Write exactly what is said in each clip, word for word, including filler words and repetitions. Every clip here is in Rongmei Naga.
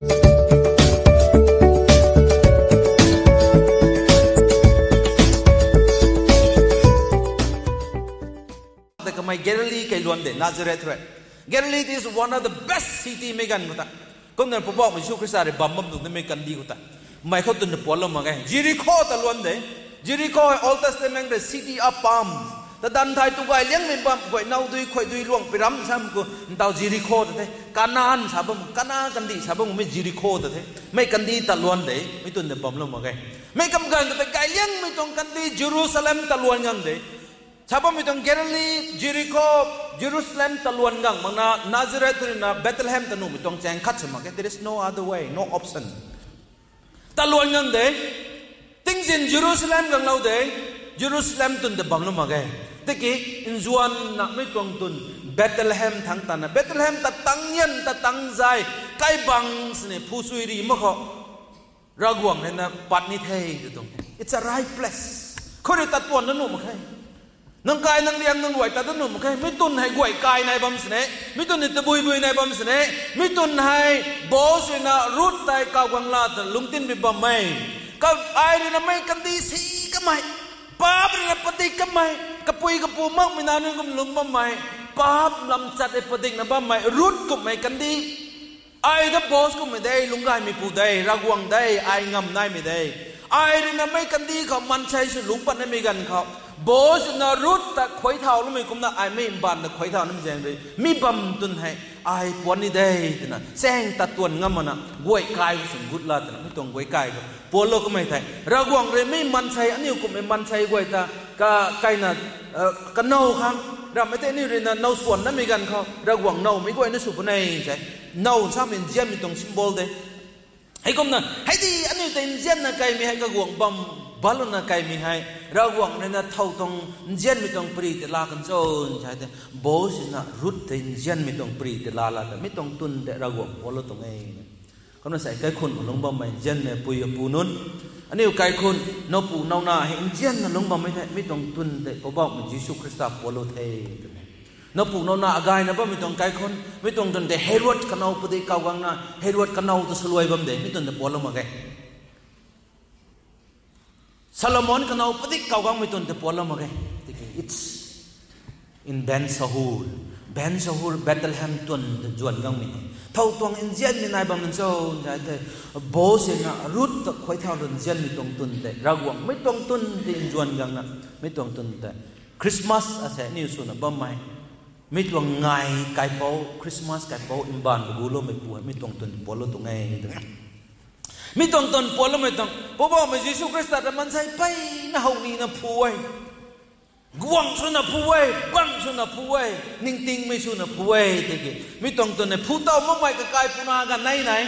Tei kamei Galilee kailuan de, Nazareth rui. Galilee is one of the best city mei ganv khou ta. Kumna Poubauhmei Jisu Khrista rui bam bam tuang de mei kandih khou ta. Mei khou twna puanlou mak ge. Jerikho ta luan de. Jerikho hei Old Testament rui city of palms. Tadanv thai tu gay liangmei bam, guay now dui, khuay dui, luang piram sam khou, ntaw Jerikho ta the. Kanan sa bam, Kana kandih sa bam, mei Jerikho ta the. Mei kandih ta luan de, mei twn de bamlou mak ge. Mei kam ganv ta gay liangmei tuang kandih Jerusalem ta luan gang de. Sa bammei tuang Galilee, Jerikho, Jerusalem ta luan gang makna, Nazareth rui na Bethlehem ta nuhmei tuang chaeng khat sa mak ge. There is no other way, no option. Ta luan gang de, tingzin Jerusalem ganglou de, Jerusalem twn de bamlou mak ge. Tiki, nzuan na mei tuang twn, Bethlehem thangc tana, Bethlehem ta tang yan, ta tang zay, kaibang sini, phu sui ri mak khou. Ravguangc rui na pat ni the, tw tuang the. It's a right place. Khou rui tat tuan na nuh mak khe. Nang kai nang riang nang ruai tat da nuh mak khe. Mi twn hei guay kai nai bam sini. Mi twn hei tabui bui nai bam sini. Mi twn hei Boaz rui na Ruth tei kaw guang la ta lungctinpui bammei. Ka ai rui na mei kandih si kamei. Paap rui na padik kamei. Kapui kapu makmei na nunc kum lungc bammei. Paap lam chat e padikna bammei. Ruth kummei kandih. Ai ta Boaz kummei de, lungc gaymeipu de, Ravguangc de, ai ngam naimei de. Ai rui na mei kandih khou maansei sw lungc pat namei ganv khou. Boaz na Ruth ta khuay thau lumei kumna ai mei mbaanv ta khuay thau namei zaeng rui. Mi bam twn hei, ai puan ni de, twna. Chaeng tat tuan ngam makna, guay kai khou swn gut la twna, mi tuang guay kai khou. Puanlou kamei thei. Ravguangc rui mei maansei, aniu kummei maansei guay ta, ka, kaina, kanow khang. Rammei tei aniu rui na, now swan namei ganv khou. Ravguangc nowmei guay na sw puni, sa. Now samei nzianmei tuang symbol de. Heikumna, hei di aniu tei nzianna kaimei hei kaguang bam, baluna kaimei hei. Ravguangc rui na thow tuang nzianmei tuang pari tei laa kan cho, sa tei. Boaz na Ruth tei nzianmei tuang pari tei laa la ta. Mi tuang twn tei Ravguangc puanlou tuang e. Kumna sei kaikhun khou lungc bammei nzianmei pui apu nunc. Aniu kaikhun, nowpu nowna hei nzianna lungc bammei the, mi tuang twn tei Poubauhmei Jisu Khrista puanlou the, twna. Nowpu nowna agayna bammei tuang kaikhun, mi tuang twn tei Herod kanow padik kaw guangna, Herod kanow ta saluai bam de, mi twn tei puanlou mak ge. Solomon kanow padik kaw guangmei twn tei puanlou mak ge. Tiki, it's in Ben Sahur. Ben Sahur, Bethlehem twn tei nzuan gangmei. Thow tuang nzianmei nai bam nunc cho, nzai tei. Boaz na Ruth ta khuay thau rui nzianmei tuang twn tei. Ravguangc mei tuang twn tei nzuan gangna. Mi tuang twn tei. Christmas asei aniu swna bammei. Mi tuang ngai kaipouc, Christmas kaipouc, mbaanv kaguloumeipu hei, mi tuang twn puanlou tuang e, tw. Mi tuang twn puanloumei tuang, Poubauhmei Jisu Khrista ta maansei mpeyna how nina phu e. Guangc swna phu e, bangc swna phu e, ningtingmei swna phu e, tiki. Mi tuang twn e, phu tow makmei kakai puna ganv nei nai.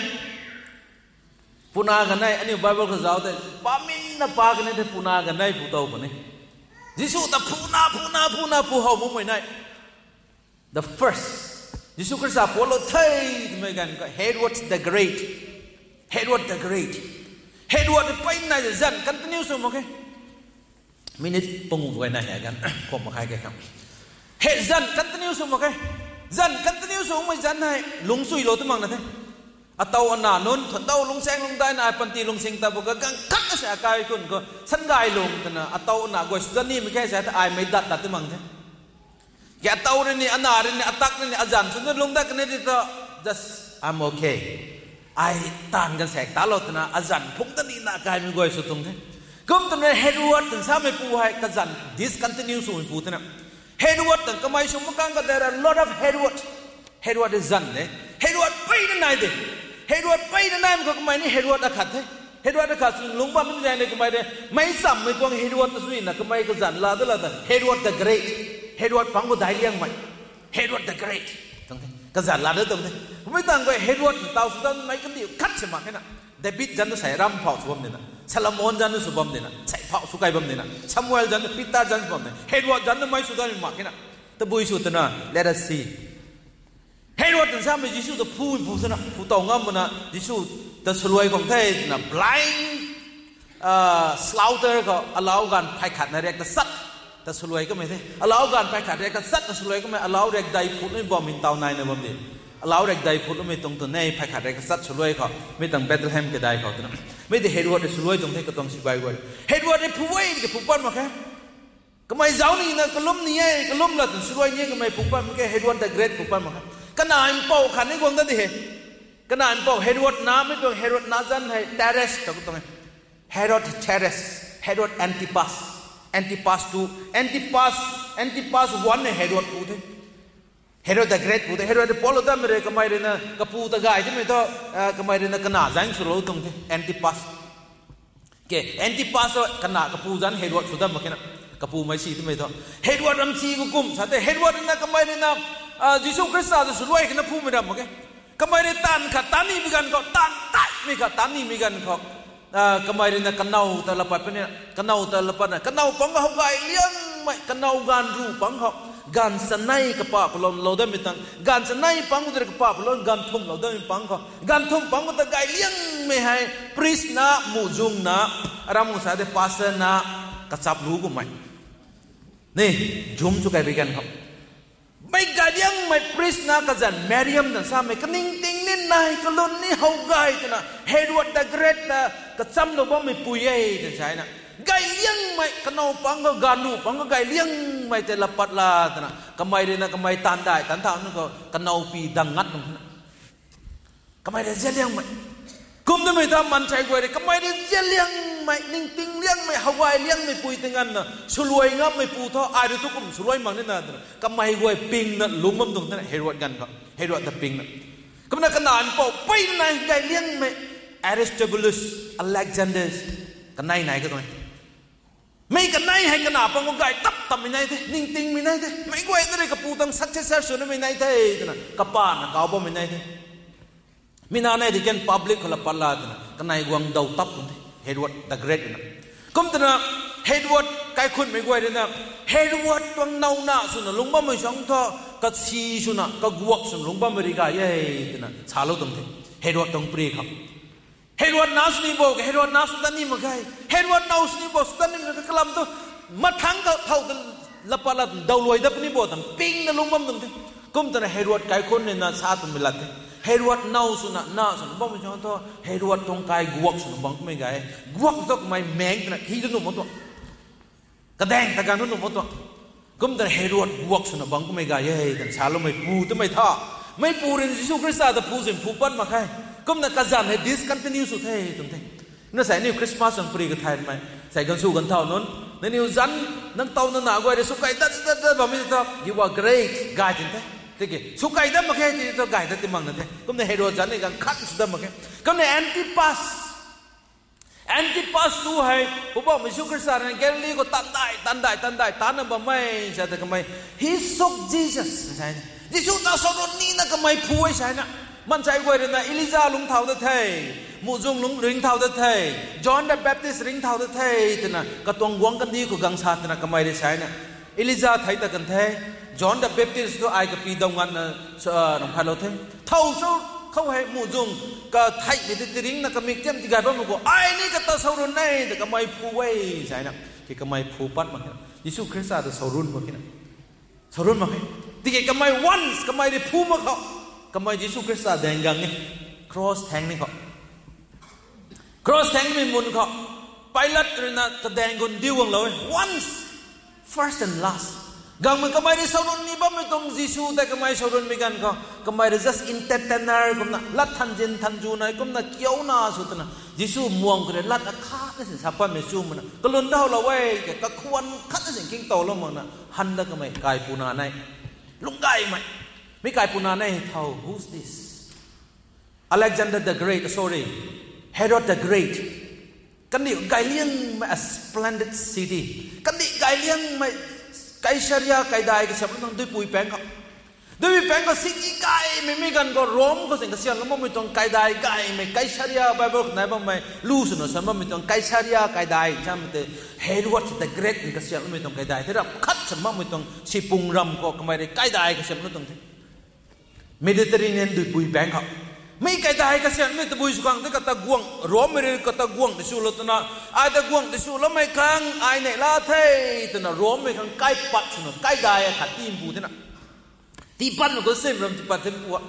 Puna ganv nei, aniu Bible khou zauc tei, paminna pa kanei tei puna ganv nei phu tow puni. Jisu ta phuna, phuna, phuna phu how makmei nei. The first. Jisu Khrista puanlou the, twmei ganv khou Herod the Great. Herod the Great. Herod mpeyna nai de zanc continue sw mak khe. Minute panguh guay nai hei ganv, khou mak khe khe khang. He zanc continue sw mak khe. Zanc continue swmei zanc hei, lungcsuilou tu makna the. Atow ana nunc, thundau lungsaeng lungdaina ai panty lungsing ta bu ka ganv khat na se akai khun khou, sangay lung twna, atow ana guay sw zanc nimei khe sa ta ai mei dat tat tu mak the. Ke atow rui ni, ana rui ni, atak rui ni, azanc swna lungc dat kani ti ta, just, I'm okay. Ai taanv ganv saek talou twna, azanc phungc ta nina kaimei guay sw tuang the. Kum twna Herod twna sameipu hei, kazanc discontinue swmeipu twna. Herod twna kamei sw mak kang ka, there are a lot of Herod. Herod e zanc de. Herod mpeyna nai de. Herod mpeyna naimei khou kamei ni Herod akhat the. Herod akhat sw lungc bammei zaeng de kamei de. Meic chammei tuang Herod ta swna kamei kazanc laa da la ta. Herod the Great. Herod pang khou daic liangmei. Herod the Great. Tuang the. Kazanc laa da tuang the. Kummei tangv khou Herod ntaw sw dammei kandih khat si mak khe na. David zanc tu sei ram phauh sw bam dina. Solomon zanc tu sw bam dina. Sei phauh sw kai bam dina. Samuel zanc tu, Peter zanc sw bam dina. Herod zanc tu mei sw dammei mak khe na. Tabui sw twna, let us see. Herod twna samei Jisu ta phu, phu twna, phu tow ngam makna, Jisu ta saluai khang the twna, blind, slaughter khou, alau ganv phay khat na riak ta sat, ta saluai kamei the. Alau ganv phay khat riak ta sat, ta saluai kamei, alau riak dai phu ni bam hin taw naina bam de. Alau rek dai phutloumei tuang tu ne, phay khat rek kachat swluai khou, mi tuang Bethlehem kadai khou twna. Mi tei Herod rui swluai tuang the katuang sibai guay. Herod rui phu e, tiki phu pat mak khe. Kamei zauc nina kalum ni e, kalum la twna swluai ni e, kamei phu pat mak khe, Herod the Great phu pat mak khe. Kana mpouh khat ni guang dat di he. Kana mpouh Herod na, mi tuang Herod na zanc hei Teres ta katuang e. Herod Teres, Herod Antipas, Antipas two, Antipas, Antipas one hei Herod pu the. Herod the Great pu the, Herod rui pualou dammei rui kamei ruina kapu ta gay timei thu, kamei ruina kana zanc swlou tuang the, Antipas. Ke, Antipas o kana kapu zanc Herod sw dam mak khe na, kapumei si timei thu. Herod ram si khou kum sa the, Herod ruina kamei ruina Jisu Khrista ta swluai khe na phumei ram mak khe. Kamei rui taanv khat taanv nimei ganv khou, taanv taimei khat taanv nimei ganv khou, kamei ruina kanow ta lapat puni, kanow ta lapatna, kanow pang khou how gay liangmei, kanow gaanv ruh pang khou, gaanv chanei kapah palou lou dammei tang, gaanv chanei pang khou tei kapah palou, gaanv thumh lou dammei pang khou, gaanv thumh pang khou ta gay liangmei hei, priest na, muhzwng na, aram khou sa de pastor na, kachap lu kummei. Ni, jum sw kai bi ganv khou. Mei gay liangmei priest na kazanc Mariam tan samei kaningting ni nai kalun ni how gay twna Herod the Great ta kachamlou bammei pui e twna sa na. Gay liangmei kanow pang khou, gaanv ruh pang khou gay liangmei tei lapat la twna. Kamei ruina kamei taanv dai, taanv thau nunc khou kanow pi dang ngat nung twna. Kamei rui zia liangmei. Kum twmei ta maansei guay rui kamei rui zia liangmei, ningting liangmei, how gay liangmei pui tei nganvna swluai ngammei pu thu, ai rui tu kum swluai mak nina twna. Kamei guay pingna lungc bam tuang thena Herod ganv khou. Herod ta pingna. Kumna kana mpouh peyna nai gay liangmei Aristobulus, Alexander, kanei nai katuang e. Mei kanei hei kana pang khou gay tap tammei nai the, ningtingmei nai the. Mei guay na rui kapu tang successor sw namei nai the twna. Kapana kau bammei nai the. Mi na nai di kan public khou lapat la twna. Kanei guang daw tap tuang the. Herod the Great na. Kum twna Herod kaikhunmei guay ruina. Herod tuang nowna swna lungc bammei sang thu, kasi swna, kaguak swna lungc bammei ri gay e twna salou tuang the. Herod tuang pri khou. Herod na sini bo, Herod na sw dat ni mak ge. Herod now sini bo, sw dat ni mak ge, kalam tu mathangc khou thow ta lapat la dawluai dat puni bo twna pingna lungc bam tuang the. Kum twna Herod kaikhun nina sa twmei lat the. Herod now swna, na swna bam tuang thu, Herod tuang kai guak swna bam kummei gay. Guak tu kamei meng twna khi tu nuh mak tuang. Kadaeng ta ganv nuh mak tuang. Kum twna Herod guak swna bam kummei gay e twna saloumei pu twmei tha. Meipu rui Jisu Khrista ta phu zin phu pat mak khe. Kumna kazanc hei discontinue sw the tuang the. Na sei aniu Christmas ang pari kathaymei sei ganv sw ganv thau nunc, nangniw zanc, nang tow nang na guay rui sw kai dat dat dat bammei ta, you are great, gay tin the. Tiki sw kai dat mak khe ti tu gay dat ti makna the. Kumna Herod zanc ni ganv khat sw dat mak khe. Kumna Antipas Antipas tu hei, Poubauhmei Jisu Khrista rui Galili khou tandai, tandai, tandai, tanna bammei sa ta kamei, he sought Jesus, sa e. Jisu ta sawrun nina kamei phu e sa na. Maansei guay ruina Elija lungc thau dat the, muhzwng lungc ringc thau dat the, John the Baptist ringc thau dat the twna katuang guangc kandih khou gang sa twna kamei rui sa na. Elija thei ta kan the, John the Baptist tu ai kapi daw nganvna, ah, nang phatlou the. Thow sw khou hei muhzwng katheimei tei tiringna kamik tiam tigay bammei khou, ai ni kata sawrun e ta kamei phu e, sa na. Ki kamei phu pat mak khe. Jisu Khrista ta sawrun mak khe na. Sawrun mak khe. Tiki kamei once kamei rui phu mak khou, kamei Jisu Khrista daeng gang e. Cross thaeng ni khou. Cross thaengmei mun khou, Pilat ruina kadaeng gun diu guanglou e. Once, first and last. Gangmei kamei rui sawrun ni bammei tuang Jisu tei kamei sawrunmei ganv khou, kamei rui just entertainer kumna, lat thanzin thanzu nai kumna, kiuna sw twna, Jisu muang khou rui lat akhatna sin sa patmei chu makna, kalun daulou e, ke kakhwan khatna sin kingtowlou makna, han da kamei kaipuna nai. Lungc gaymei. Mi kaipuna nai thow, who's this? Alexander the Great, sorry, Herod the Great. Kandih gayliangmei, a splendid city. Kandih gayliangmei Kaisaria kaidai kasiamh nang duipui paeng khou. Duipui paeng khou city gaymei mi ganv khou Rome khou sin kasiamhlou bammei tuang kaidai gaymei Kaisaria Bible khou nai bammei lu swna san bammei tuang Kaisaria kaidai samei tei Herod the Great kasiamhloumei tuang kaidai the ram khat san bammei tuang sipung ram khou kamei rui kaidai kasiamhlou tuang the. Mediterranean duipui paeng khou. Mi kaidai kasiamhmei tabui sw khang tei kata guangc, Romemei rui kata guangc tei swlou twna, ai ta guangc tei swloumei khang ai neih la the twna Romemei khang kaipat swna kaidai akhat tiipu thena. Tiipatmei khou sim ram tiipat the pu a.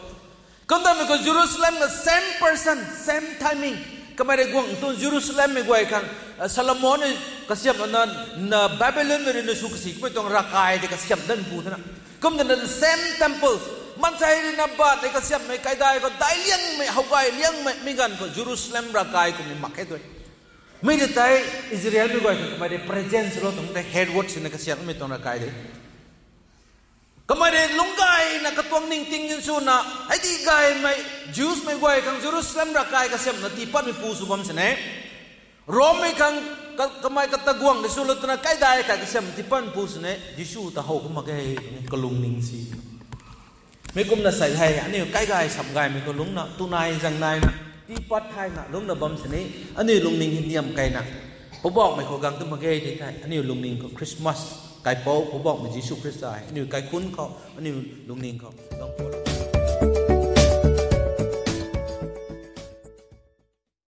Kumna mei khou Jerusalem na same person, same timing. Kamei rui guang tu Jerusalemmei guay khang, Solomon ni kasiamhna, na Babylonmei rui na sw kasi kamei tuang ravkai tei kasiamh dan pu thena. Kumna the same temples. Maansei rui na baanv tei kasiamhmei kaidai khou daic liangmei, how gay liangmei, mi ganv khou Jerusalem ravkai kummei mak khe twe. Mi tei Israelmei guay khang kamei rui present swlou tuang tei Herod sina kasiamhmei tuang ravkai de. Kamei rui lungc gayna katuang ningting swna, hei di gaymei, Jewsmei guay khang Jerusalem ravkai kasiamhna tiipatmei pu sw bam sini. Rommei khang, kamei kata guang tei swlou twna kaidai kai kasiamh tiipatmei pu sini, Jisu ta how kumna ge, kalungning si. Mi kumna sei hei, aniu kaigay samgaymei khou lungcna, tunai zangnaina, tiipat thayna, lungcna bam sini, aniu lungning hei niam keyna, Poubauhmei khou gang tu mak ge tei thei, aniu lungning khou Christmas, kaipouc Poubauhmei Jisu Khrista hei, aniu kaikhunc khou, aniu lungning khou, gang